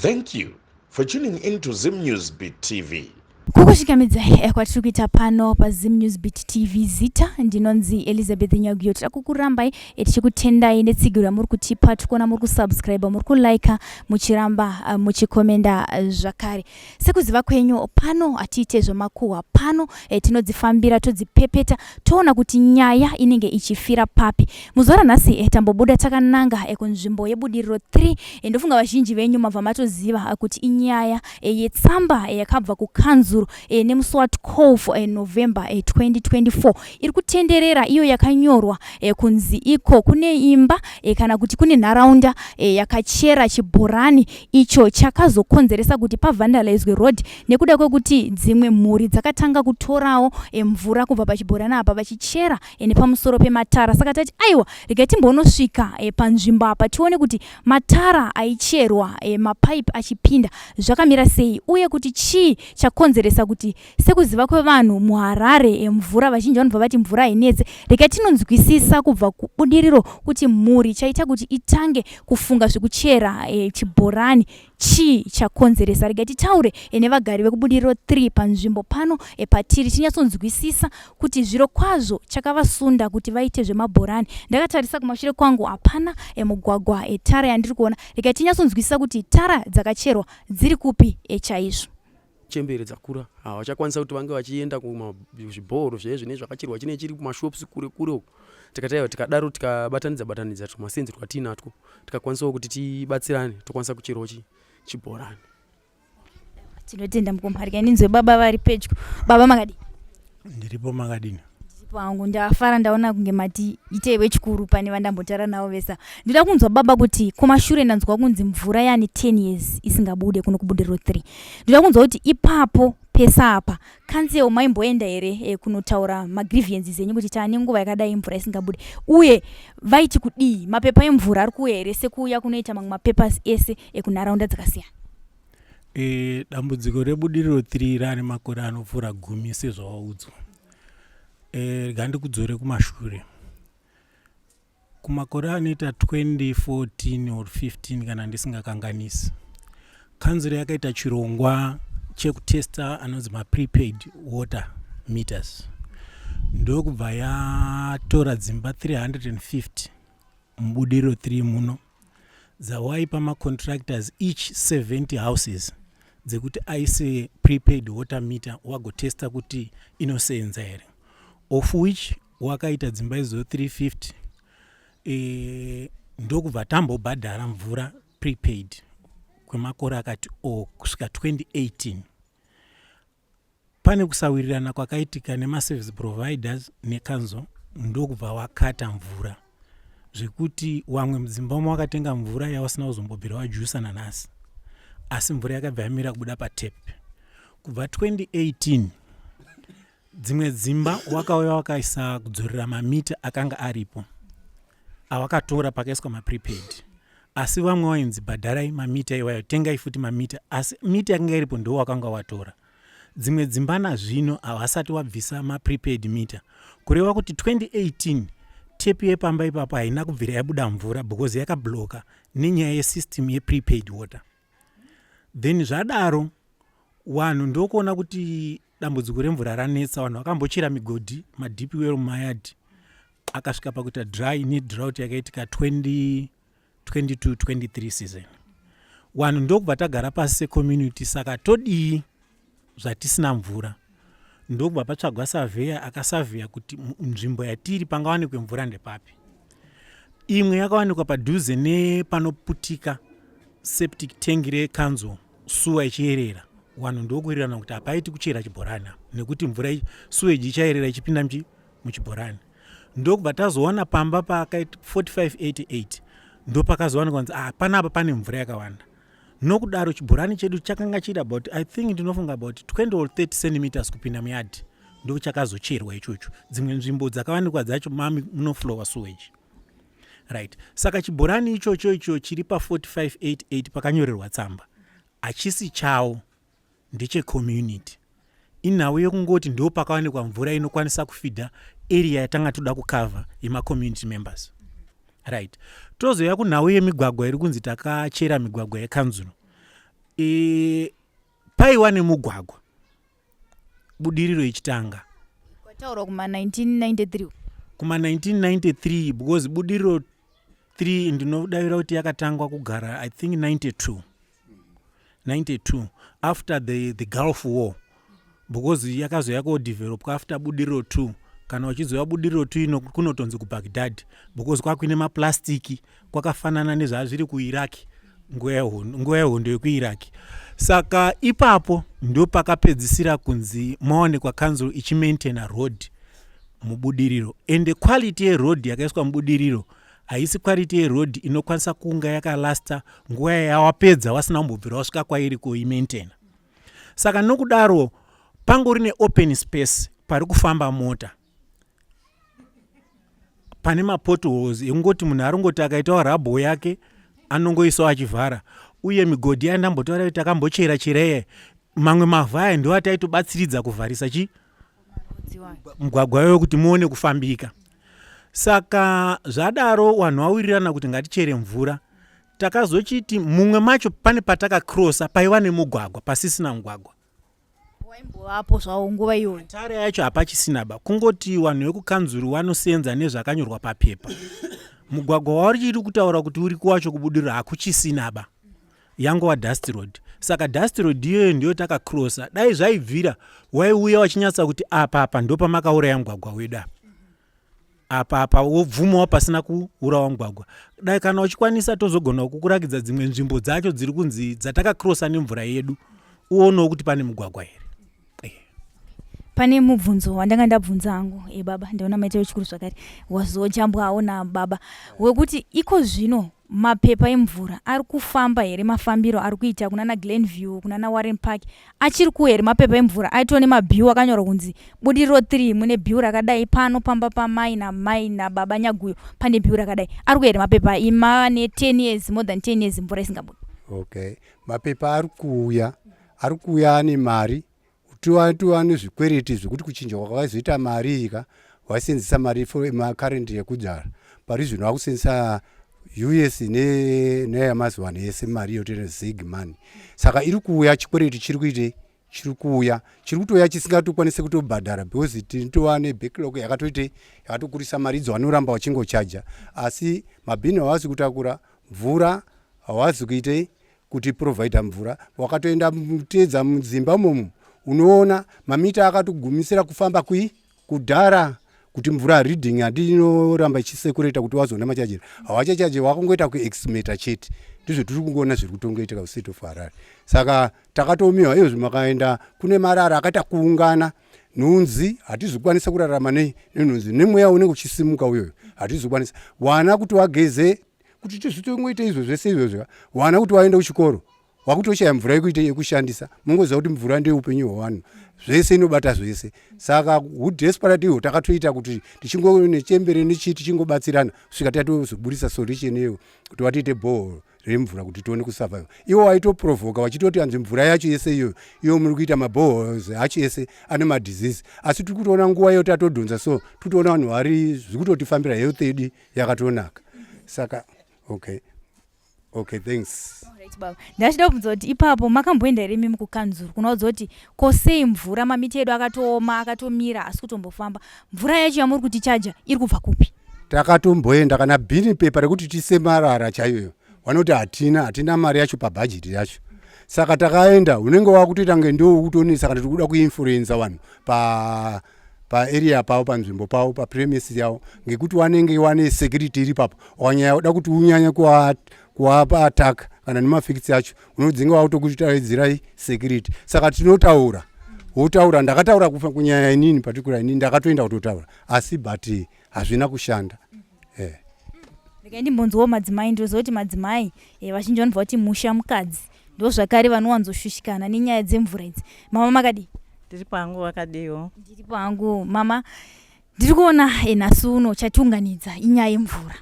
Thank you for tuning in to Zim News Beat TV. Kukusvikamidza kwatiri kuita pano paZim News Beat TV. Zita ndinonzi Elizabeth Nyaguyo. Tira kukurambai tichikutendai netsigiro yamuri kutipa. Tikuona muri kusubscribe, muri kulike, muchiramba muchikomenda zvakare. Sekuziva kwenyu, pano hatiite zvemakuhwa. Pano tinodzifambira, todzipepeta, toona kuti nyaya inenge ichifira papi. Muzuva ranhasi tambobuda takananga kunzvimbo yeBudiriro 3. Ndofunga vazhinji venyu mabva matoziva kuti inyaya yetsamba yakabva kukanzuro nemusi wa12 November 2024 iri kutenderera, iyo yakanyorwa kunzi iko kune imba kana kuti kune nharaunda yakachera chibhorani icho chakazokonzeresa kuti pavhandalizwe road, nekuda kwekuti dzimwe mhuri dzakatanga kutorawo mvura kubva pachibhorani apa vachichera nepamusoro pematara. Saka tati aiwa, regai timbonosvika panzvimbo apa tione kuti matara aicherwa, mapaipi achipinda, zvakamira sei, uye kuti chii chakonzeresa kuti, sekuziva kwevanhu muHarare, mvura, vazhinji vanobva vati mvura hainetse. Regai tinonzwisisa kubva kuBudiriro kuti mhuri chaita kuti itange kufunga zvekuchera chibhorani chii chakonzeresa. Regai titaure nevagari vekuBudiriro 3 panzvimbo pano patiri, tinyatsonzwisisa kuti zviro kwazvo chakavasunda kuti vaite zvemabhorani. Ndakatarisa kumashure kwangu, hapana mugwagwa, tara yandiri kuona. Regai tinyatsonzwisisa kuti tara dzakacherwa dziri kupi chaizvo. Chembere dzakura havachakwanisa kuti vange vachienda kuzvibhoro zviye zvinenge zvakachirwa, chinenge chiri kumashops kure kure uko. Tikati aiwa, tikadaro tikabatanidza batanidza tumasenzi twatiinatwo, tikakwanisawo kuti tibatsirane, tokwanisa kucherawo chibhorani. Tinotenda, mukoma. Regai ndinzwe baba vari pedyo. Baba, makadii? Ndiripo, makadini? Ndiripo hangu. Ndafara ndaona kunge mati itei wechikuru pane vandambotara navo vesa. Ndinoda kunzwa, baba, kuti kumashure ndanzwa kunzi mvura yani 10 years isingabude kuno kuBudiriro 3. Ndinoda kunzwa kuti ipapo pesa apa kanzero maimboenda here kunotaura magrievances enyu kuti taane nguva yakadai mvura isingabude, uye vaiti kudii? Mapepa emvura ari kuuya here sekuuya kunoita mamwe mapapers ese ekunharaunda dzakasiyana? Dambudziko reBudiriro 3 rane makore anopfuura 10 sezvawaudzwa. Rega ndikudzore kumashure kumakore anoita 2014 or 15 kana ndisingakanganisi. Kanzuro yakaita chirongwa chekutesta anonzi maprepaid water meters, ndokubva yatora dzimba 350 muBudiriro 3 muno, dzawaipa macontractors each 70 houses dzekuti aise prepaid water meter, wagotesta kuti inosenza here, of which wakaita dzimba idzo 350. Ndokubva tambobhadhara mvura prepaid kwemakore akati o kusvika 2018. Pane kusawirirana kwakaitika nemaservice providers necouncil, ndokubva wakata mvura, zvekuti wamwe mudzimba umo wakatenga mvura yawasina kuzombobvira wajusa nanhasi, asi mvura yakabva yamira kubuda patap kubva 2018. Dzimwe dzimba wakauya wakaisa kudzorera mamita akanga aripo awakatora pakaiswa maprepaid, asi vamwe wainzi bhadharai mamita iwayo, tengai futi mamita, asi mita yakanga iripo ndo wakanga watora. Dzimwe dzimba nazvino havasati wabvisa maprepaid mita, kureva kuti 2018 tepi yepamba ipapo haina kubvira yabuda mvura because yakabloka nenyaya yesystem yeprepaid water. Then zvadaro vanhu ndokuona kuti dambudziko remvura ranetsa. Vanhu vakambochera migodhi, madeep well mumayadhi, akasvika pakuita dry nedrought yakaitika 2022 23 season. Vanhu ndokubva tagara pasi secommunity, saka todii zvatisina mvura? Ndokubva patsvagwa surveyor, akasavheya kuti nzvimbo yatiri pangawanikwe mvura ndepapi. Imwe yakawanikwa padhuze nepanoputika septic tank recouncil, sewer ichiyerera. Vanhu ndokuwirirana kuti hapaiti kuchera chibhorani apa nekuti mvura, sewage ichayerera ichipinda muchibhorani. Ndokubva tazowana pamba paakaita 4588, ndopakazowanikwa kunzi, ah, panapa pane mvura yakawanda. Nokudaro chibhorani chedu chakanga chiri about, I think, ndinofunga about 20 or 30 centimeters kupinda muyadhi, ndo chakazocherwa ichocho. Dzimwe nzvimbo dzakawanikwa dzacho mami munoflowa sewage, right? Saka chibhorani ichocho icho chiri pa4588 pakanyorerwa tsamba hachisi chavo, ndechecommunity. Inhau yekungoti ndo pakawanikwa mvura inokwanisa kufidha area yatanga toda kukavha yemacommunity members, right? Tozouya kunhau yemigwagwa iri kunzi takachera migwagwa yekanzuro. Paiwa nemugwagwa Budiriro ichitanga. Kwataurwa kuma 1993. Kuma 1993, because Budiriro 3 ndinodavira kuti yakatangwa kugara, I think, 92, 92 after the Gulf War, because yakazoya kodevelopwa after Budiriro 2. Kana uchizoya Budiriro 2 ino, kunotonzi kuBaghdad, because kwakuine maplastiki, kwakafanana nezvazviri kuIraq nguva yehondo yekuIraq. Saka ipapo ndo pakapedzisira kunzi maonekwa council ichimaintaina road muBudiriro, and quality yeroad yakaiswa muBudiriro haisi quality yeroad inokwanisa kunga yakalasta nguva yawapedza wasina kumbobvira wasvika kwairi kuimaintaina. Saka nokudaro pangori neopen space pari kufamba mota, pane mapotholes ekungoti munhu arongoti akaitawo rubble yake anongoisawo achivhara. Uye migodhi yandambotaura kuti takambochera chera, mamwe mavhu aya ndo ataitobatsiridza kuvharisa chi mugwagwa iyoyo kuti muone kufambika. Saka zvadaro vanhu vawirirana kuti ngatichere mvura. Takazochiti mumwe macho pane patakakrosa paiva nemugwagwa, pasisina mugwagwa. Waimbovapo zvawo nguva iyoyo? Tare yacho hapachisina ba. Kungoti vanhu vekukanzuru vanosenza nezvakanyorwa papepa. Mugwagwa waurichiri kutaura kuti uri kuwacho kuBudiriro hakuchisina ba, yangova dust road. Saka dust road iyoyo ndiyo takakrosa. Dai zvaibvira waiuya wachinyatsa kuti apa apa ndo pamakauraya mugwagwa wedu, apa apa apa, wobvumawo pasina kuurawa mugwagwa. Dai kana uchikwanisa, tozogona kukurakidza dzimwe nzvimbo dzacho dziri kunzi dzatakakrosa nemvura yedu, uonewo kuti pane mugwagwa here. Pane mubvunzo wandanga ndabvunza hangu, baba, ndaona maita wechikuru zvakare, wazojambwawo nababa, wekuti iko zvino mapepa emvura ari kufamba here? Mafambiro ari kuita kunana Glenview, kunana Warren Park, achiri kuuya here mapepa emvura? Aitova nemabhiu akanyorwa kunzi Budiriro 3 mune bhiu rakadai, pano pamba pamai namai nababa Nyaguyo pane bhiu rakadai. Ari kuuya here mapepa ima ne10 years, more than 10 years, mvura isingabudi? Okay, mapepa ari kuuya, ari kuuya ane mari. Tuva nezvikwereti zvekuti kuchinja kwakaizoita mari ika waisenzesa mari macurrent yekudhara, pari zvino vakusenzesa US neyamazuva ano ese mari yotoita ZiG money. Saka iri kuuya, chikwereti chiri kuite, chiri kuuya, chiri kutouya chisingatokwanisi kutobhadhara, because tinotova nebacklog yakatoite yakatokurisa. Mari idzo vanoramba vachingochaja, asi mabhini havasi kutakura mvura, havazi kuitei kuti provida mvura. Wakatoenda muteedza mudzimba umomo, unoona mamita akatogumisira kufamba kui kudhara kuti mvura reading handi inoramba ichisekureta kuti wazoona machajira havachachaji, wakungoita kuestimata chete. Ndizvo tiri kungoona zviri kutongoitika kuCity of Harare. Saka takatomiwa iyozvi, makaenda kune marara akaita kuungana, nhunzi, hatizokwanisa kurarama nei nenhunzi nemweya unenge uchisimuka uyoyo. Hatizokwanisa wana kuti wageze kuti tizvitongoite izvo zvese izvozvo. Wana kuti waenda kuchikoro wakutoshaya mvura yekuite yekushandisa. Mungoziva kuti mvura ndeupenyu hwevanhu, zvese inobata zvese. Saka hudesperate ihwo takatoita kuti tichingonechembere nechii, tichingobatsirana kusvika tatozobudisa solution iyo kuti watiite borehole remvura kuti tione kusurvive. Iwo waitoprovoka wachitoti hanzi mvura yacho yese iyoyo iyo muri kuita maboreholes acho ese ane madisease, asi tiri kutoona nguva iyo tatodhonza, so tiri kutoona vanhu vari zviri kutotifambira, health yedu yakatonaka. Saka okay, thanks. Alright, baba, ndachida kubvunza kuti ipapo makamboenda here imimi kukanzuru kunoudza kuti kosei mvura, mamiti edu akatooma, akatomira, asi kutombofamba, mvura yacho yamuri kutichaja iri kubva kupi? Takatomboenda, kana bhini pepa rekuti tise marara chaiyoyo vanoti hatina, hatina mari yacho pabhajeti yacho. Saka takaenda, unenge wakutoita nge ndo kutonetsa kana tiri kuda kuinfluenza vanhu pa paarea pavo, panzvimbo pavo, papremise yavo, ngekuti wanenge wane security iri papo. Wanyanya kuda kuti unyanye kuwapa attack kana nemafacts acho, unodzinga wakutokutaidzirai security. Saka tinotaura, wotaura, ndakataura kunyanya inini particular, inini ndakatoenda kutotaura, asi but hazvina kushanda. Regai ndimbonzwawo madzimai. Ndinoziva kuti madzimai, vazhinji vanobva kuti musha mukadzi, ndo zvakare vanowanzoshushikana nenyaya dzemvura idzi. Mama, makadii? Tiri pangu, wakadiwo? Ndiripo hangu, mama. Ndiri kuona, nhasi uno chatiunganidza inyaya yemvura.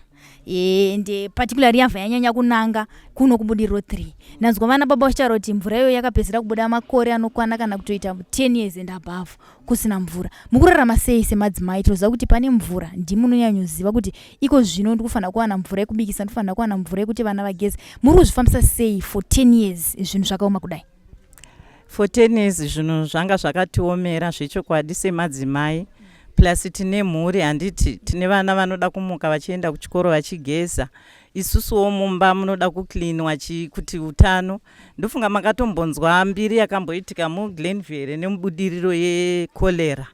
Ende particularly yabva yanyanya kunanga kuno kuBudiriro 3. Ndanzwa vana baba vachitaura kuti mvura iyoyo yakapedzisira kubuda makore anokwana kana kutoita 10 years and above kusina mvura. Mukurarama sei semadzimai? Tinoziva kuti pane mvura ndimi munonyanyoziva kuti iko zvino ndikufanira kuwana mvura yekubikisa, ndikufanira kuwana mvura yekuti vana vageze. Muri kuzvifambisa sei for 10 years zvinhu zvakaoma kudai? For 10 years zvinhu zvanga zvakatiomera zvechokwadi semadzimai, plus tine mhuri, handiti? Tine vana vanoda kumuka vachienda kuchikoro, vachigeza. Isusuwo mumba munoda kucleanwa kuti utano. Ndofunga makatombonzwa mbiri yakamboitika muGlenvere nemuBudiriro yecholera.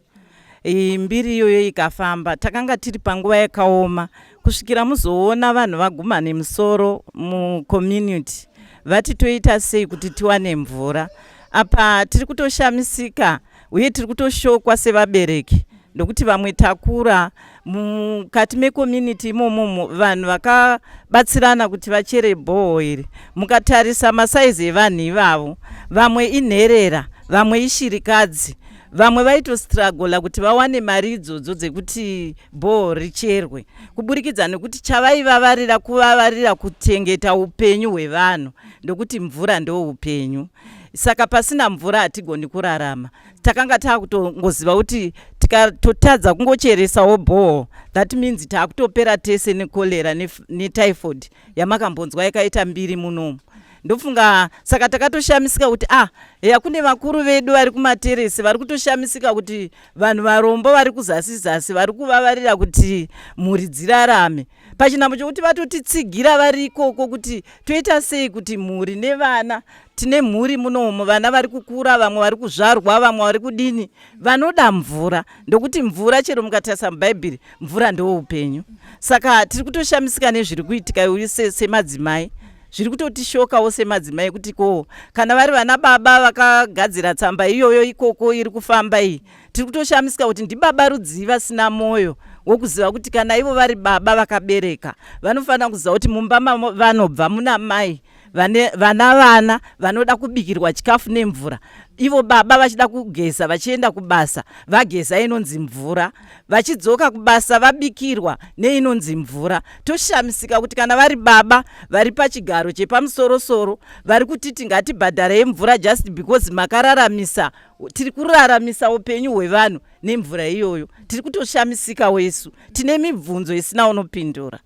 Mbiri iyoyo ikafamba, takanga tiri panguva yakaoma kusvikira muzoona vanhu vaguma nemusoro mucommunity, vati toita sei kuti tiwane mvura. Apa tiri kutoshamisika uye tiri kutoshokwa sevabereki, ndokuti vamwe takura mukati mecommunity imomomo, vanhu vakabatsirana kuti vachere borehole iri. Mukatarisa masaizi evanhu ivavo, vamwe inherera, vamwe ishirikadzi, vamwe vaitostruggla kuti vawane mari idzodzo dzekuti borehole richerwe, kuburikidza nekuti chavaivavarira kuvavarira kuchengeta upenyu hwevanhu, ndokuti mvura ndo upenyu. Saka pasina mvura hatigoni kurarama. Takanga taakutongoziva kuti tikatotadza kungocheresawo borehole, that means taakutopera tese necholera netyphoid yamakambonzwa yakaita mbiri munomu, ndofunga. Saka takatoshamisika kuti ah, ya kune vakuru vedu vari kumateresi vari kutoshamisika kuti vanhu varombo vari kuzasi zasi vari kuvavarira kuti mhuri dzirarame, pachinhambo chokuti vatotitsigira vari ikoko kuti toita sei kuti mhuri nevana. Tine mhuri munomu, vana vari kukura, vamwe vari kuzvarwa, vamwe vari kudini, vanoda mvura, ndokuti mvura, chero mukatarisa mubhaibheri, mvura ndo upenyu. Saka tiri kutoshamisika nezviri kuitika uyu semadzimai. Zviri kutotishokawo semadzimai kuti ko kana vari vana baba vakagadzira tsamba iyoyo ikoko iri kufamba iyi, tiri kutoshamisika kuti ndibaba rudzii vasina mwoyo wokuziva kuti kana ivo vari baba vakabereka, vanofanira kuziva kuti mumba vanobva muna mai vane vana, vana vanoda kubikirwa chikafu nemvura, ivo baba vachida kugeza vachienda kubasa, vageza inonzi mvura, vachidzoka kubasa vabikirwa neinonzi mvura. Toshamisika kuti kana vari baba vari pachigaro chepamusorosoro vari kutiti ngatibhadharei mvura just because makararamisa, tiri kuraramisa upenyu hwevanhu nemvura iyoyo. Tiri kutoshamisikawo isu, tine mibvunzo isina unopindura.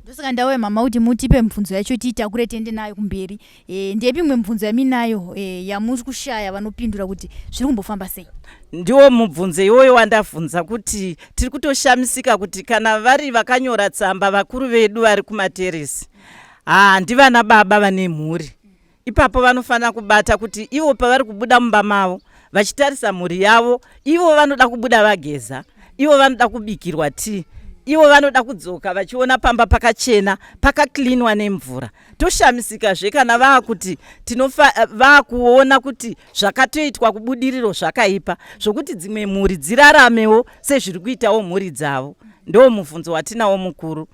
Ndosaka ndauya, mama, kuti mutipe mibvunzo yacho tiitakure tiende nayo kumberi. Ndepi imwe mibvunzo yaminayo yamuri kushaya vanopindura kuti zviri kumbofamba sei? Ndiwo mubvunzo iwoyo wandabvunza kuti tiri kutoshamisika kuti kana vari vakanyora tsamba, vakuru vedu vari kumateresi, handivana baba vane mhuri ipapo, vanofanira kubata kuti ivo pavari kubuda mumba mavo vachitarisa mhuri yavo, ivo vanoda kubuda vageza, ivo vanoda kubikirwa tii, ivo vanoda kudzoka vachiona pamba pakachena, pakacleanwa nemvura. Toshamisikazve kana vaakuti vaakuona kuti zvakatoitwa kuBudiriro zvakaipa, zvokuti dzimwe mhuri dziraramewo sezviri kuitawo mhuri dzavo. Ndo mubvunzo watinawo mukuru.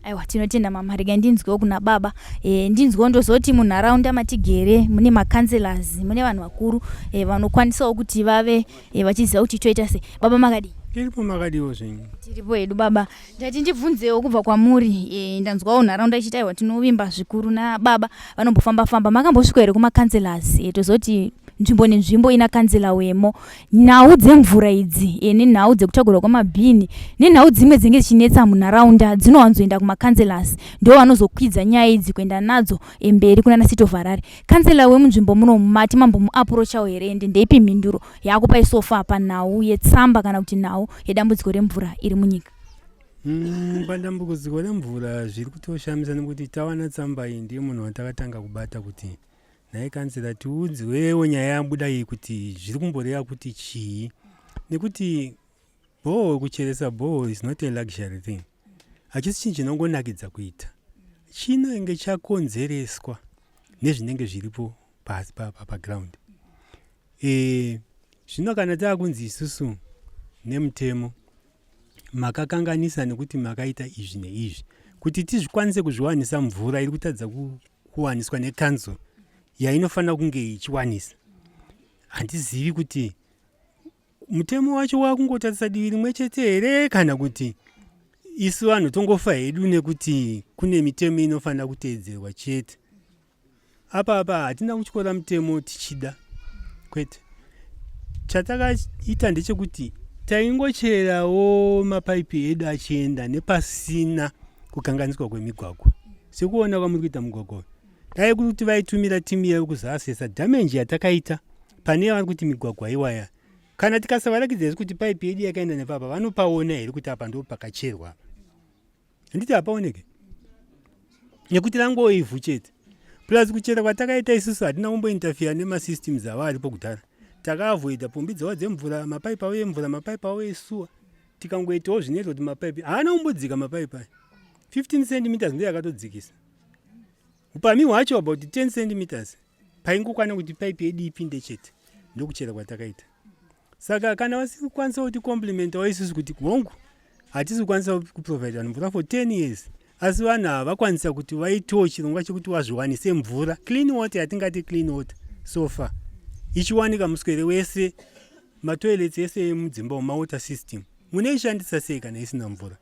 Aiwa, tinotenda, mama. Regai ndinzwewo kuna baba. Ndinzwewo ndozoti munharaunda matigere mune macouncillors, mune vanhu vakuru vanokwanisawo kuti vave vachiziva kuti toita sei. Baba, makadii? Tiripo, makadiwo zvenyu? Tiripo hedu, baba. Ndati ndibvunzewo kubva kwamuri. Ndanzwawo nharaunda ichiti aiwa, tinovimba zvikuru nababa vanombofamba famba. Makambosvika here kumacouncillors? Tozoti nzvimbo nenzvimbo ina kanzela wemo. Nhau dzemvura idzi nenhau dzekutakurwa kwamabhini nenhau dzimwe dzinenge dzichinetsa munharaunda dzinowanzoenda kumacouncillors, ndo vanozokwidza nyaya idzi kuenda nadzo mberi kuna City of Harare. Kansela wemunzvimbo muno mati mambomuapproachawo here, ende ndeipi mhinduro yaakupai so far panhau yetsamba kana kuti nhau yedambudziko remvura iri munyika? Padambudziko remvura zviri kutoshamisa nekuti tawana tsamba iyi, ndiye munhu watakatanga kubata kuti nhai kansela, tiudzwewo nyaya yabuda iyi kuti zviri kumboreva kuti chii, nekuti borehole, kucheresa borehole is not a luxury thing, hachisi chinhu chinongonakidza kuita. Chinenge chakonzereswa nezvinenge zviripo pasi paground. Zvino kana taakunzi isusu nemutemo makakanganisa nekuti makaita izvi neizvi, kuti tizvikwanise kuzviwanisa mvura iri kutadza kuwaniswa nekanzuro yainofanira kunge ichiwanisa, handizivi kuti mutemo wacho wakungotarisa divi rimwe chete here kana kuti Isu vanhu tongofa hedu nekuti kune mitemo inofanira kuteedzerwa chete. Apa apa hatina kutyora mutemo tichida, kwete. Chatakaita ndechekuti taingocherawo mapaipi edu achienda nepasina kukanganiswa kwemigwagwa. Sekuona kwamuri kuita mugwagwa uyu, dai kuri kuti vaitumira timu yavo kuzoasesa damage yatakaita pane yavari kuti migwagwa iwaya. Kana tikasavarakidza isu kuti paipi yedu yakaenda nepapa, vanopaona here kuti apa ndo pakacherwa apa? Handiti hapaoneke nekuti rangoo ivhu chete. Plus kuchera kwatakaita isusu hatina kumbointerfere nemasystems avo aripo kudhara. Takaavoida pombi dzavo dzemvura, mapaipi avo emvura, mapaipi avo esuwa, tikangoitawo zvinoita kuti mapaipi haana kumbodzika. Mapaipi aya 15 centimeters ndo yakatodzikisa upami hwacho, about 10 centimeters paingokwana kuti paipi yedu ipinde chete. Ndokuchera kwatakaita. Saka kana vasiri kukwanisa kuti complimentawo isusu kuti hongu, hatisi kukwanisa kuprovide vanhu mvura for 10 years, asi vanhu ava vakwanisa kuti vaitewo chirongwa chekuti vazviwanise mvura, clean water, yatingati clean water so far ichiwanika muswere wese, matoilets ese emudzimba umu, mawater system munoishandisa sei kana isina mvura?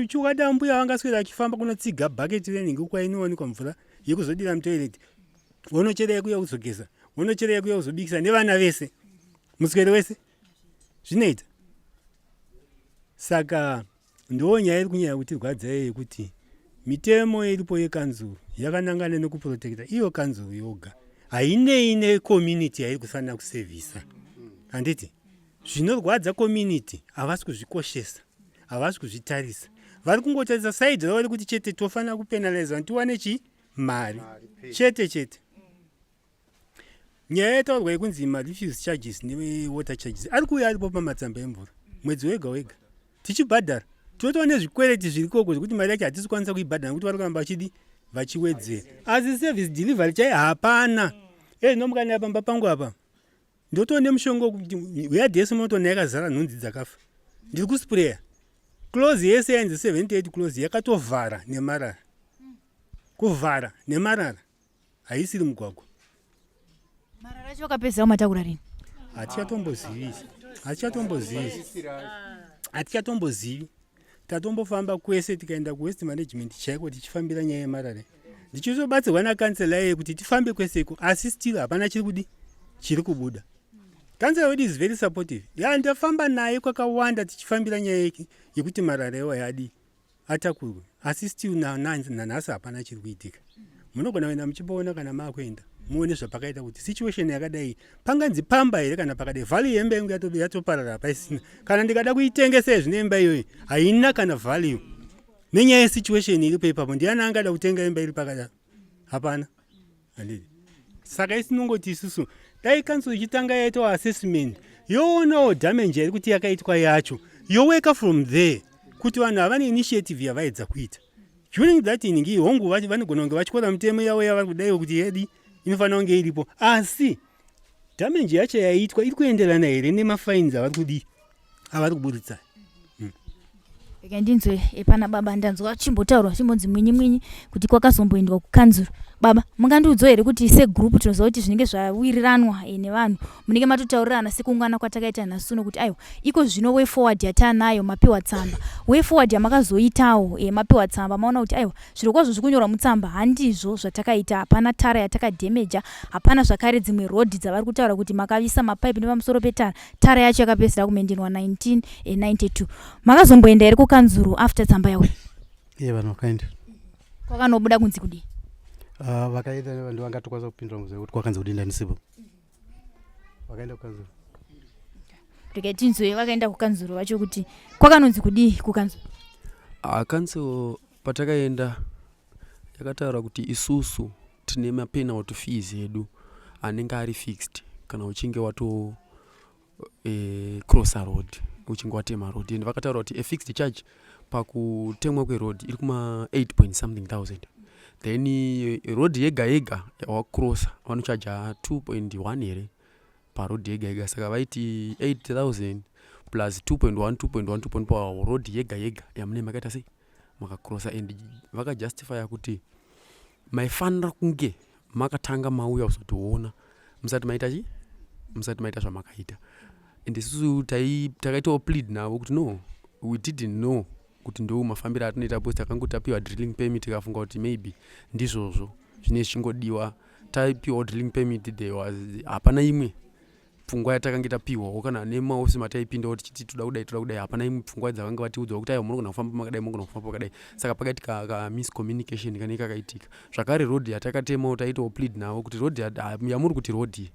Chokwadi ambuya vangaswera achifamba kunotsiga bhaketi renhingi kwainowanikwa mvura yekuzodira mutoilet, wonochera yekuya kuzogeza, wonochera yekuya kuzobikisa nevana vese muswere wese? Zvinoita. Saka ndo nyaya iri kunyanya kutirwadza yekuti mitemo iripo yekanzuru yakanangana nekuprotekta iyo kanzuru yoga, hainei necommunity yairi kufanira kusevhisa, handiti? Zvinorwadza community havasi kuzvikoshesa, havasi kuzvitarisa. Vari kungotarisa side ravo rekuti chete tofanira kupenalize vanhu tiwane chi mari chete chete. Nyaya yataurwa yekunzi marefuse charges newater charges ari kuuya aripo pamatsamba emvura mwedzi wega wega tichibhadhara. Tinotoona nezvikwereti zviri koko zvekuti mari yacho hatisi kukwanisa kuibhadhara nekuti vari kuramba vachidi vachiwedzera, asi service delivery chai hapana. E zvino pamba pangu apa ndotoo nemushonga wekuti yadhi yese munotoona yakazara nhunzi dzakafa. Ndiri kuspreya close yese yainzi 78 close yakatovhara nemarara, kuvhara nemarara, haisiri mugwagwa. Marara acho akapedzisa kumatakura rini? Hatichatombozivi, hatichatombozivi, hatichatombozivi. Tatombofamba kwese, tikaenda kuwaste management chaiko tichifambira nyaya yemarara, ndichizobatsirwa nakansela yeye kuti tifambe kweseko, asi still hapana chiri kudi chiri kubuda. Kansela wedu is very supportive ya, ndafamba naye kwakawanda tichifambira nyaya yekuti marara iwa yadi atakurwe, asi still nanhasi hapana chiri kuitika. Munogona kuenda muchimboona kana maakuenda muone zvapakaita, kuti situation yakadai panganzi pamba here kana pakadai. Value yemba yangu yatoparara, hapaisina. Kana ndikada kuitengesa izvi neimba iyoyi haina kana value nenyaya yesituation iripo ipapo. Ndiani angada kutenga imba iri pakadaro? Hapana, handiti? Saka isinongoti isusu dai kanzuru ichitanga yaitawo assessment, yoonawo damage yairi kuti yakaitwa yacho, yoworka from there, kuti vanhu havane initiative yavaedza kuita during that inhingi. Hongu, vanogona kunge vatyora mitemo yavo yavari kudaiwo kuti yedi inofanira kunge iripo, asi damage yacho yaitwa iri kuenderana here nemafines avari kudii, avari kuburitsa? Rega ndinzwe pana baba. Ndanzwa chimbotaurwa chimbonzi mwinyi mwinyi kuti kwakazomboendwa kukanzuru. Baba, mungandiudzawo here kuti segroup tinoziva kuti zvinenge zvawiriranwa nevanhu, munenge matotaurirana sekuungana kwatakaita nhasi uno kuti aiwa, iko zvino way forward yataanayo, mapiwa tsamba, way forward yamakazoitawo mapiwa tsamba, maona kuti aiwa, zviro kwazvo zviri kunyorwa mutsamba handizvo zvatakaita, hapana tara yatakadhemeja, hapana zvakare dzimwe rodhi dzavari kutaura kuti makavisa mapaipi nepamusoro petara, tara yacho yakapedzisira kumaintainwa 1992. Makazomboenda here kukanzuru after tsamba yauya? Iye, vanhu vakaenda. Kwakanobuda kunzi kudii? Vakaenda vanhu vangatokwanisa kupindura muziva kuti kwakanzi kudii, ndandisipo. Vakaenda kukanzuru. Regai tinzwe vakaenda kukanzuru vacho kuti kwakanonzi kudii kukanzuru. Council patakaenda yakataura kuti isusu tine mapenalty fees edu anenge ari fixed kana uchinge wato crossa road, uchinge watema road, and vakataura kuti a fixed charge pakutemwa kweroad iri kuma 8 point something thousand. Then road yega yega yawacrossa vanochaja 2.1 here paroad yega yega. Saka vaiti 8000 plus 2.1, 2.1, 2.1 paroad yega yega yamunee makaita sei, makacrossa. And vakajustifya kuti maifanira kunge makatanga mauya kuzotiona musati maita chi musati maita zvamakaita. And isusu takaitawo plead navo kuti no, we didn't know. Kuti ndo mafambiro atinoita, because takangoti tapiwa drilling permit, tikafunga kuti maybe ndizvozvo zvinenge zvichingodiwa. Tapiwawo drilling permit, there was hapana imwe pfungwa yatakange tapiwawo kana nemaofisi mataipindawo tichiti toda kudai, toda kudai. Hapana imwe pfungwa dzavanga vatiudzawo kuti aiwa, munogona kufamba makadai, munogona kufamba makadai. Saka pakaitika kamiscommunication kanenge kakaitika. Zvakare road yatakatemawo, taitawo plead navo kuti road yamuri kuti road iyi,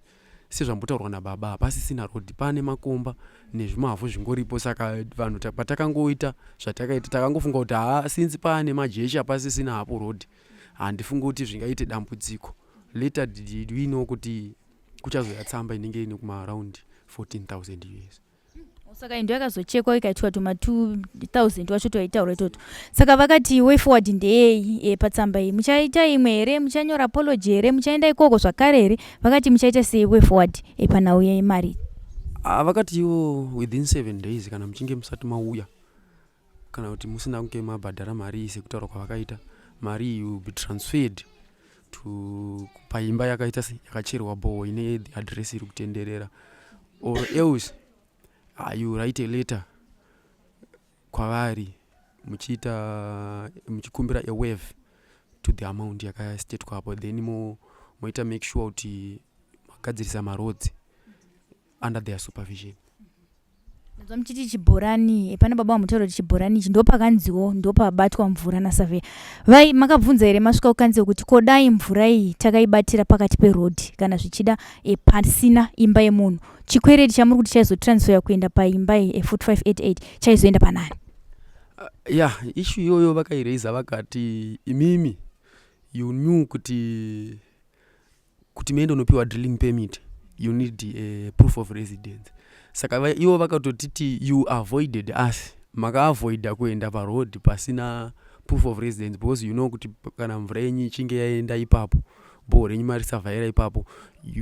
sezvambotaurwa nababa, hapasisina road, pane makomba nezvimavhu zvingoripo. Saka vanhu patakangoita zvatakaita, takangofunga kuti haa, since paane majecha, pasisina hapo road, handifungi kuti zvingaite dambudziko. Later did we know kuti kuchazoya tsamba inenge ine kumaaround 14,000 US. Saka ndo yakazochekwa ikaitwa tuma 2000 wacho twaitaura itoto. Saka vakati way forward ndeyei patsamba iyi? Muchaita imwe here? Muchanyora apology here? Muchaenda ikoko zvakare here? Vakati muchaita sei way forward panhau yemari? Ah, vakati iwo within 7 days kana muchinge musati mauya kana kuti musina kunge mabhadhara mari iyi, sekutaura kwavakaita, mari iyi will be transferred to paimba yakaita se yakacherwa borehole ine the address iri kutenderera, or else you write a letter kwavari muchiita muchikumbira a waive to the amount yakastatewa apo, then moita make sure kuti magadzirisa maroads under their supervision. Ndanzwa muchiti chibhorani. Pane baba vamutaura kuti chibhorani ichi ndopakanziwo ndopabatwa mvura nasurveyor. Vai makabvunza here masvika kukanzuru kuti kodai mvura iyi takaibatira pakati perodhi, kana zvichida pasina imba yemunhu, chikwereti chamuri kuti chaizotransferwa kuenda paimba iyi e4588 chaizoenda panani? Ya, issue iyoyo vakairaisa, vakati imimi you knew kuti muende unopiwa drilling permit you need a proof of residence. Saka ivo vakatotiti you avoided us, makaavoida kuenda paroad pasina proof of residence because you know kuti kana mvura yenyu ichinge yaenda ipapo, borehole renyu marisavhaira ipapo,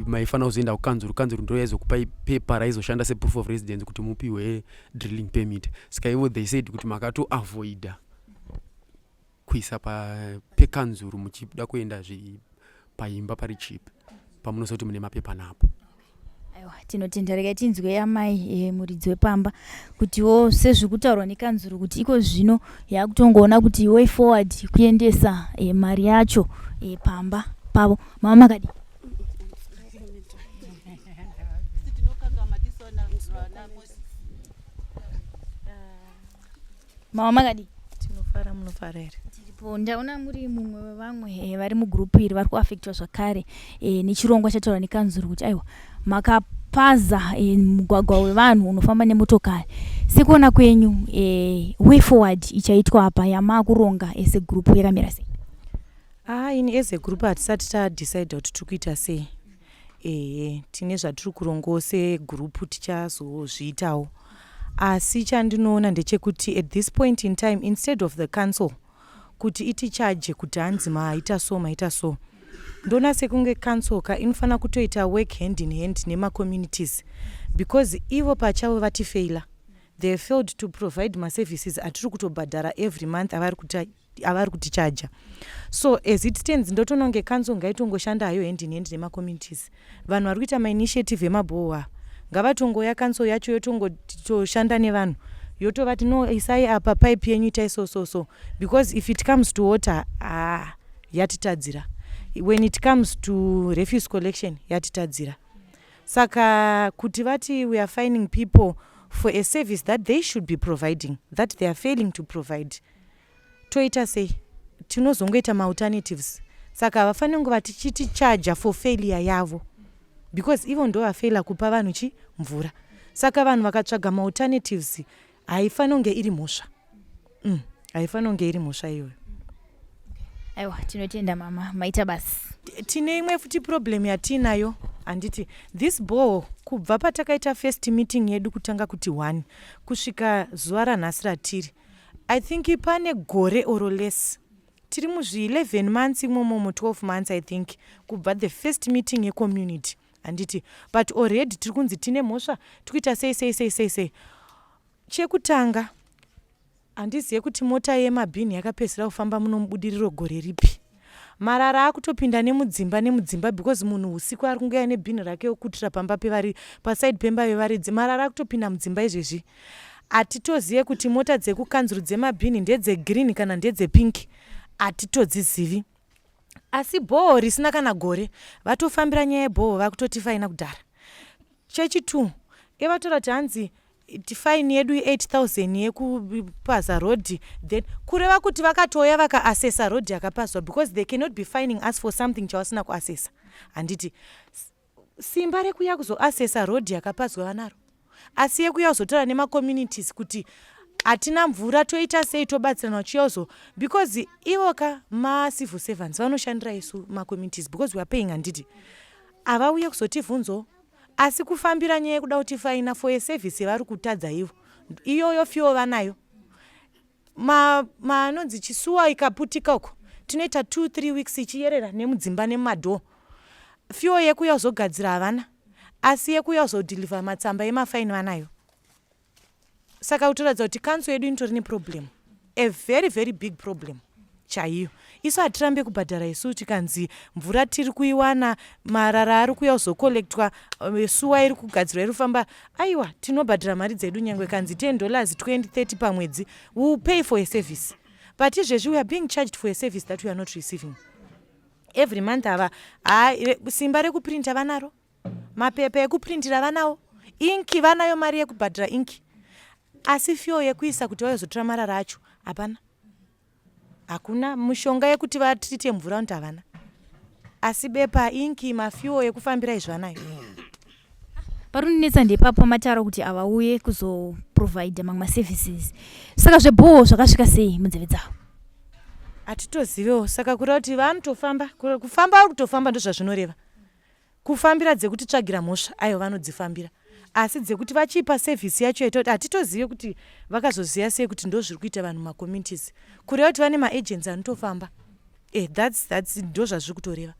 maifanira kuzoenda kukanzuru. Kanzuru ndo yaizokupai pepa raizoshanda seproof of residence kuti mupiwe drilling permit. Saka ivo they said kuti makatoavoida kuisa pekanzuru muchida kuenda paimba pari cheap pamunoziva kuti mune mapepa napo. Aiwa, tinotenda. Regai tinzwe amai muridzi wepamba kutiwo sezviri kutaurwa nekanzuru kuti iko zvino yakutongoona kuti way forward kuendesa mari yacho pamba pavo. Mama, makadi? Mama, makadi? Tinofara, munofara here? Tiripo. Ndaona muri mumwe wevamwe vari mugurupu iri vari kuafektwa zvakare nechirongwa chataurwa nekanzuru kuti aiwa, makapaza mugwagwa wevanhu unofamba nemotokari. Sekuona kwenyu, way forward ichaitwa apa yamaakuronga segurupu yakamira sei? Ah, ini as a group hatisati tadecide kuti tiri kuita sei. Ehe, tine zvatiri kurongawo segurupu, tichazozviitawo, asi chandinoona ndechekuti at this point in time, instead of the council kuti itichaje kuti hanzi maita so, maita so, ndoona sekunge council ka inofanira kutoita work hand in hand nemacommunities, because ivo pachavo vatifeila. They have failed to provide maservices atiri kutobhadhara every month avari kutichaja. So as it stands, ndotoona kunge council ngaitongoshanda hayo hand in hand nemacommunities. Vanhu vari kuita mainitiative emabhowa ngavatongoya, council yacho yotongotoshanda nevanhu, yotovati no, isai apa pipe yenyu, itai so so so, because if it comes to water, ah, yatitadzira. When it comes to refuse collection, yatitadzira. Saka kuti vati we are fining people for a service that they should be providing, that they are failing to provide, toita sei? Tinozongoita maalternatives. Saka havafaniri kunge vatichitichaja for failure yavo, because ivo ndo vafeila kupa vanhu chi mvura. Saka vanhu vakatsvaga maalternatives, haifaniri kunge iri mhosva. Haifaniri kunge iri mhosva iyoyo. Aiwa, tinotenda mama, maita basi. Tine imwe futi problem yatiinayo, handiti? This borehole, kubva patakaita first meeting yedu kutanga kuti one kusvika zuva ranhasi ratiri, I think pane gore or less, tiri muzvi11 months imomomo, 12 months I think, kubva the first meeting yecommunity, handiti? But already tiri kunzi tine mhosva, tikuita sei sei sei sei sei. Chekutanga, handizive kuti mota yemabhini yakapedzisira kufamba muno muBudiriro gore ripi. Marara akutopinda nemudzimba nemudzimba, because munhu usiku ari kungoya nebhini rake okutira pamba pevari paside pemba vevaridzi. Marara akutopinda mudzimba izvezvi. Hatitozive kuti mota dzekukanzuru dzemabhini ndedzegreen kana ndedzepink, hatitodzizivi. Asi bhoho risina kana gore, vatofambira nyaya yebhoho vakutotifaina kudhara. Chechi-two, evatora kuti hanzi fine yedu i-8000 yekupaza road, then kureva kuti vakatouya vakaasesa road yakapazwa because they cannot be fining us for something chavasina kuasesa. Handiti simba rekuya kuzoasesa road yakapazwa vanaro, asi yekuya kuzotaura nemacommunities kuti hatina mvura toita sei tobatsirana vachiuya kuzo because ivoka macivil servants vanoshandira isu macommunities because we are paying, handiti havauye kuzotivhunzawo. Asi kufambira nyaya yekuda kutifaina for a service yavari kutadza ivo, iyoyo fiwo vanayo. Manonzi chisuwa ikaputika uko tinoita 2 3 weeks ichiyerera nemudzimba nemumadhoo. Fiwo yekuuya kuzogadzira havana, asi yekuuya kuzodhilivha matsamba emafaini vanayo. Saka kutoratidza kuti council yedu inotori neproblem, a very very big problem chaiyo. Isu hatirambe kubhadhara isu tikanzi mvura tiri kuiwana, marara ari kuuya kuzokolektwa, suwa iri kugadzirwa iri kufamba, aiwa tinobhadhara mari dzedu nyangwe kanzi 10 dollars 20 30 pamwedzi, we will pay for a service. But izvezvi we are being charged for a service that we are not receiving every month. Ava simba rekuprinta vanaro, mapepa ekuprintira vanawo, inki vanayo, mari yekubhadhara inki, asi fuel yekuisa kuti vayozotora marara acho hapana. Hakuna mishonga yekuti vatrite mvura kuti havana, asi bepa, inki, mafuel ekufambira izvi vanayo. Parunetsa ndepapo mataro kuti havauye kuzoprovide mamwe maservices. Saka zvebhoho zvakasvika sei munzeve dzavo? Hatitozivewo. Saka kureva kuti vanotofamba, kufamba vari kutofamba, ndozvazvinoreva. Kufambira dzekutitsvagira mhosva aiwa vanodzifambira, asi dzekuti vachipa sevhisi yacho yaita kuti hatitozive kuti vakazoziva sei kuti ndo zviri kuita vanhu mumacommunities. Kureva kuti vane maagents anotofamba, that's ndo zvazviri kutoreva.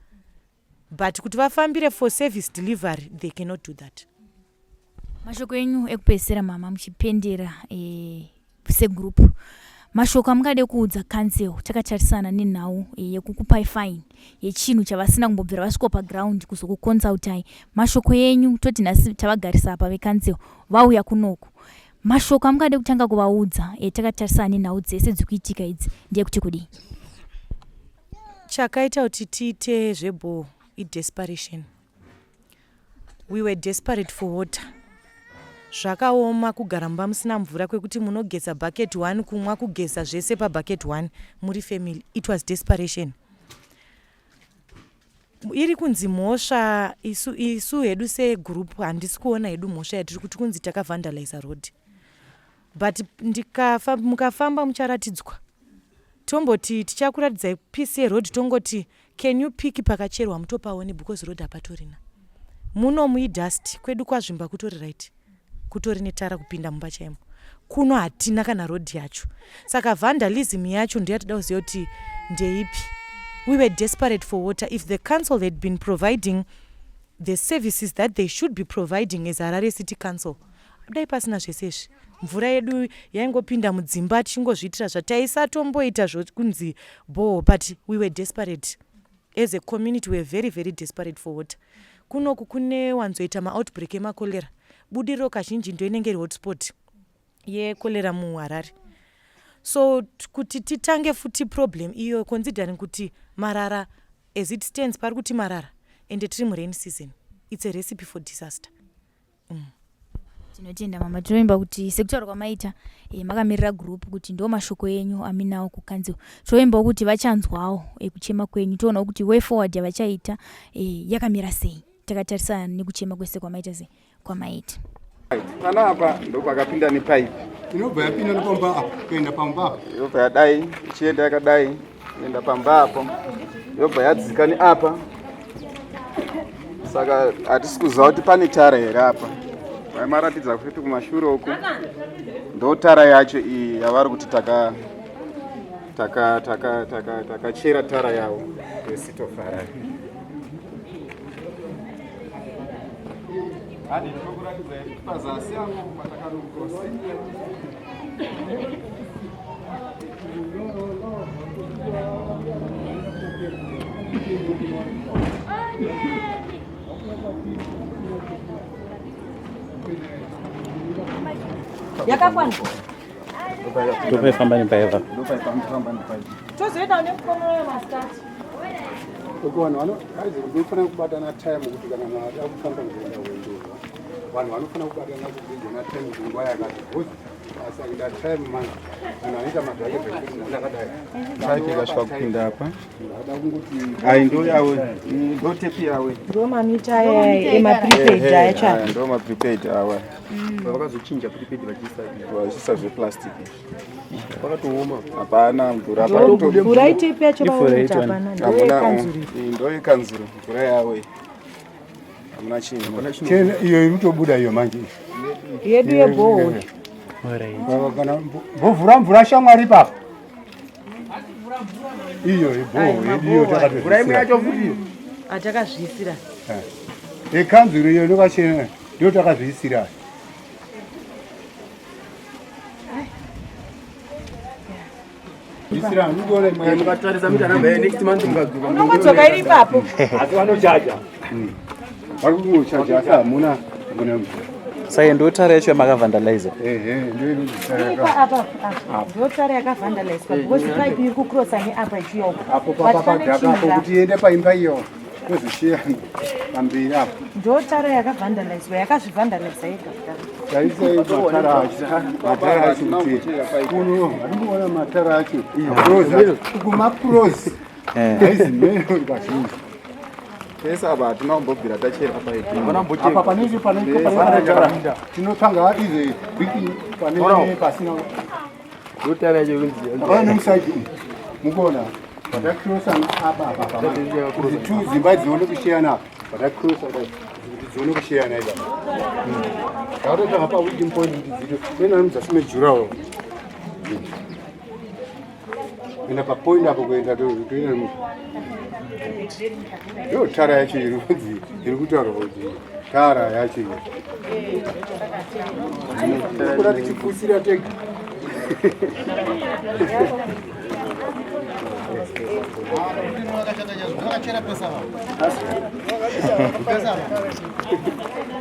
But kuti vafambire for service delivery, they cannot do that. Mashoko enyu ekupedzisira mama, muchipendera segroup, mashoko amungade kuudza council takatarisana nenhau yekukupai fine yechinhu chavasina kumbobvira vasvika paground kuzokuconsultai? Mashoko enyu, toti nhasi tavagarisa apa vecouncil vauya kunoku, mashoko amungade kutanga kuvaudza takatarisana nenhau dzese dziri kuitika idzi ndeyekuti kudii? Chakaita kuti tiite zvebhoho idesperation. We were desperate for water. Zvakaoma kugara mumba musina mvura, kwekuti munogeza bucket 1, kumwa, kugeza zvese pabucket 1 muri family. It was desperation. Iri kunzi mhosva, isu hedu segroup handisi kuona hedu mhosva yatiri kuti kunzi takavandaliza road, but mukafamba mucharatidzwa. Tomboti tichakuratidzai piece yeroad, tongoti can you pick pakacherwa mutopaone, because road hapatorina. Muno muidust, kwedu kwazvimba kutori right, kutori netara kupinda mumba chaimo. Kuno hatina kana road yacho. Saka vandalism yacho ndeyatoda kuziva kuti ndeipi. We were desperate for water. If the council had been providing the services that they should be providing as Harare City Council, dai pasina zvese izvi. Mvura yedu yaingopinda mudzimba tichingozviitira zvataisatomboita zvokunzi bhoho, but we were desperate as a community. We were very very desperate for water. Kunoku kune wanzoita maoutbreak emakorera. Budiriro kazhinji ndo inenge iri hotspot yekorera muHarare. So kuti titange futi problem iyo, considering kuti marara as it stands pari kuti marara, ende tiri murain season, it's a recipe for disaster. Tinotenda mama. Tinoimba kuti sekutaura kwamaita makamirira group kuti ndo mashoko enyu aminawo kukanzuro, toimbawo kuti vachanzwawo kuchema kwenyu. Toonawo kuti way forward yavachaita yakamira sei takatarisana nekuchema kwese kwamaita sei kwamaita. Panapa ndopakapinda nepaipi. Inobva yapinda nepamba apa kuenda pamba apa. Yobva yadai ichienda yakadai kuenda pamba apo, yobva yadzika neapa. Saka hatisi kuziva kuti pane tara here apa. Vaimaratidza futi kumashure uku, ndo tara yacho iyi yavari kuti taka taka taka taka takachera tara yavo yeCity of Harare. Hadi tinokuratidza pazasi apo patakarukosi. Yakakwana. Ndopaifamba nepaiva. Ndopaifamba nepaiva. Tozoenda nemukono wemasikati. Uko vanhu vano aizi munofanira kubatana time kuti kana mada kufamba kuenda rwendo vanhu vanofanira kubatana kuvidzana time kuti nguva yakati because asaita time manje munhu anoita madhake zvekuti munhu akadai Pipe ikasvika kupinda apa. ada kungoti Ayi ndo yawe. Ndo tepi yawe. Ndo mamita aya emaprepaid acho Aya ndo maprepaid awa. Vakazochinja prepaid vachiisa Vachiisa zveplastic. Pakatooma. Hapana mvura. Mvura itepi yacho Ifura vaona kuti itoni. hapana ndo Hamuna yekanzuru. iyi ndo yekanzuru mvura yawe. iyi. Hamuna chinhu. Chena iyo iri kutobuda iyo manje Yedu yebhohoro. Kana mbovhura mvura shamwari ipapo iyo ibhoho yedu iyo Mvura imwe yacho futi iyo. Atakazviisira. Yekanzuru iyo inokachena ndiyo takazviisira. Isira ndikuona imwe yacho. Mukatarisa mita namba ye next month mukadzoka. Unongodzoka iri ipapo. Asi vanochaja. Vari kungochaja asi hamuna kuna mvura. Saka ndotara yacho yamakavhandaliza. Ehe, ndiyo inozitara Iri yaka. apa apa. Ndo tara yakavhandalizwa because pipe iri kucrossa neapa ichiuya uko. Apo But pane papadhaka apo chinhu kuti iende paimba iyo tozoshiya pamberi apo. Ndo tara yakavhandalizwa yakazvivhandaliza yega kudaro. Tarisai matara acho, matara acho kuti kuno hatimboona matara acho. Roza uku mapurosi haizi meno kazhinji. Pese apa hatina kumbobvira tachera paipi. Apa pane pane tara tinotanga ize wiki pane pasina Ndotara yacho inonzi. Hapana nemusaidi umu mukuona patakrosa apa apa apa kuti two dzimba dzione kushiyana apa patakrosa kudai kuti dzione kushiyana ipapa takatotanga pawedding point kuti dziri toenda nemudzasi mejurawo kuenda papoint apo kuenda toenda ndo tara yacho iri kunzi iri kutaurwa kuti tara yacho iyi kuda tichipusira tega.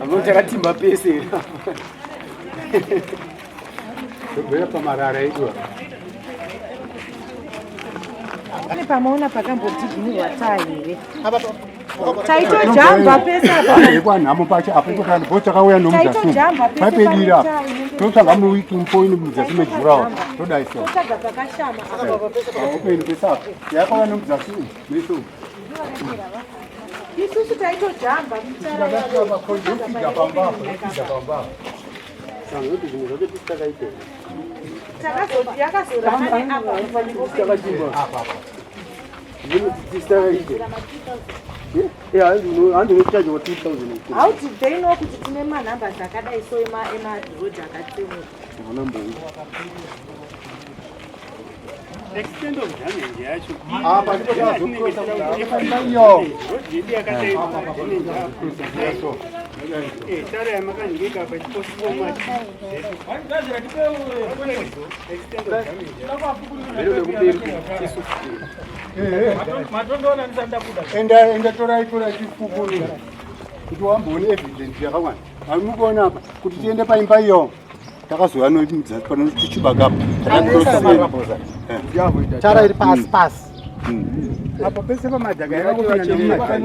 Hamuna chakatimba pese. Tobvera pamarara edu apa. Pane pamaona pakambodhiginirwa taa here? Taitojamba pese apa. Yekwanhamo pacho apo tokana bo takauya nomudzasi Taitojamba pese paipe pane dira taa inenge totsvaga muweeking point mudzasi mejurawo todai so Totsvaga pakashama apa. paopen pese apo yakauya nomudzasi meso Isusu taitojamba mutara yopinda pamba apo yopinda pamba apo. Takazoti yakazorana neapa. Apa apa. Handinochaja wa 2000. How did they know kuti tine manumbers akadai so emaroad akatsemuka? Extent of damage yacho. Apa ndipo tazokrosa paimba iyo. Road yedu yakadai damage yacho. Tara yamakanhika apa chiposifoma. Extent of damage. Enda enda torai torai chifukuru kuti wamboone evidence yakawanda. Hamukuona apa kuti tiende paimba iyo. Takazouya nomudzasi pano tichibaka apa. Tara iri pasi pasi. Apo pese pamadhaka yakangopinda nemumadhaka.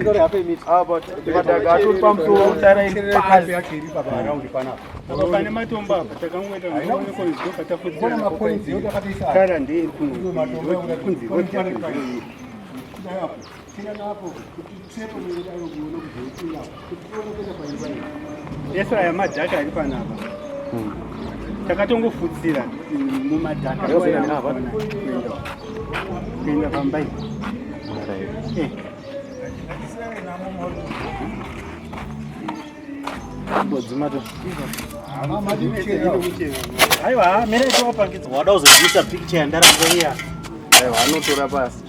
Madhaka atori pamusoro tara iri pasi. Yacho iri papa around panapa. Apa pane matombo apa takangoita Kona kuona mapoints yo takatoisa. Tara ndeye kuno. Iyo matombo ekuda Kunzi road yacho ndeye. Kudai apo. Tirana apo kuti tepo nekudai kuona kuti kuti tione kuenda paimba iyo. Ese aya madhaka ari panapa. Takatongofutsira mumadhaka kuenda pamba iyi. Aiwa, mira itowapangidzwa wada kuzobvisa picture yandaramba iya. Aiwa anotora pasi.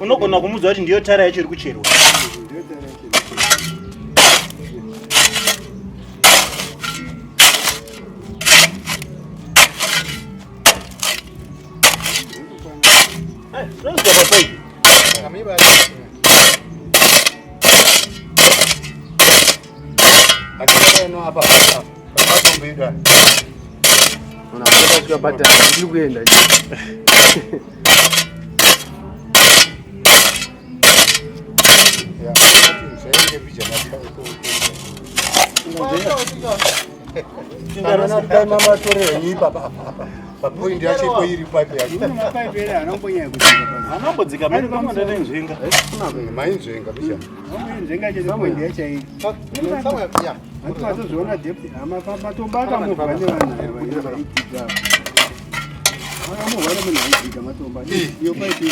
Unogona kumudza kuti ndiyo tara yacho iri kucherwa. Tinozwa papaipi. Eno apa pamatombo edu aya. Unasvika bhatani ndiri kuenda. Ya, zvainge vijana dai mamatore henyu ipapa apa apa papoindi yacho ipo iri pipe yacho. Anombodzika nenzvenga. Mainzvenga vijana. Nzvenga chete poindi yacho iyi. Hanti matozviona depth matombo akamuvwa nevanhu ava vaidzidza. Akamuvwa nemunhu aidzidza matombo. Iyo pipe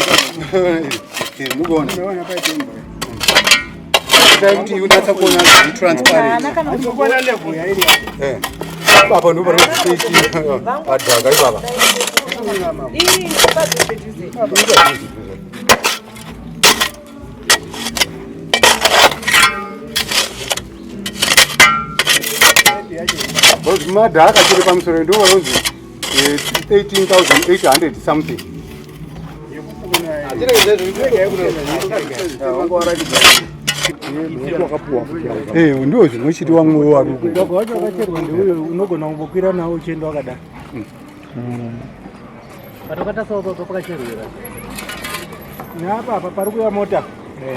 iyi. Mukuona. Unoona pipe yemvura. Dai kuti unatsa kuona zviri transparent. Kuona level yairi. Eh. Ipapa ndipo pari kuti padhaka ipapa. Iri padhuze dhuze. Because madhaka chiri pamusoro ndo vanonzi 13800 something. Eh, ndio zvinochiti wamwe waruku. Mugwagwa wacho wakacherwa ndeuyo unogona kumbokwira nawo uchienda wakadai. Patokatasawo pakachirwira. Neapa apa pari kuuya mota.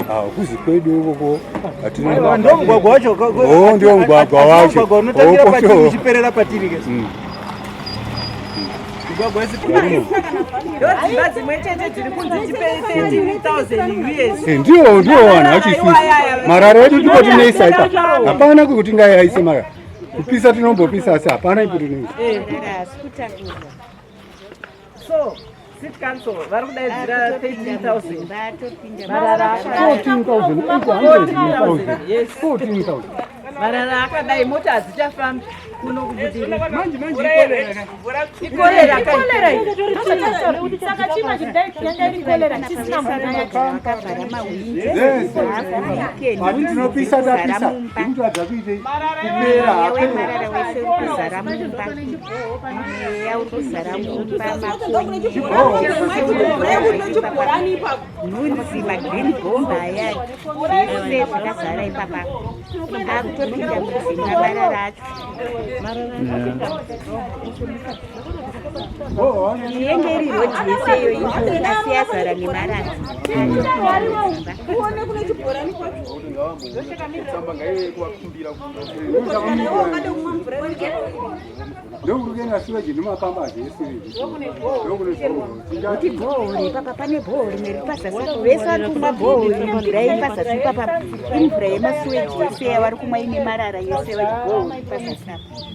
Ah, kuzi kwedu ikoko hatina. Aiwa, ndio mugwagwa wacho. Oh, ndio mugwagwa wacho. Mugwagwa unotangira Oh, patiri poto. uchiperera patiri kese. Mugwagwa wese. Ndodzimba dzimwe chete dziri kunzi tipe 13,000 US. Eh, ndio ndio vanhu vachisusu marara edu ndipo tinoisa ipa hapana kwekuti ngayaise marara kupisa tinombopisa asi hapana ipo tinoisa. So, city council vari kudaidzira 13,000. Marara akadai. 14,800. Yes. 14,000. Marara akadai mota hadzichafambi kuno kubudirira. Manje manje ikorera. Ikorera kai. Saka chima chidai yanga iri kolera chisina mvura yacho. Yes. Asi tinopisa tapisa ndikuti kuite kumera marara wese uri kuzara mumba, mweya uri kuzara mumba, makonye, nhunzi, magreen bomba aya, zvese zvakazara ipapa, akutopinda mudzimba marara acho. Yenge iri rodhi yese iyoyi, asi yazara nemarara. Ndokuri kuenda siweji nemapamba zvese. Kuti bhohori ipapa, pane bhohori rimwe riri pazasi apo, vese vari kumwa bhohori, mvura iri pazasi ipapa imvura yemasuweji yese yavari kumwa ine marara yese, bhohori pazasi apo.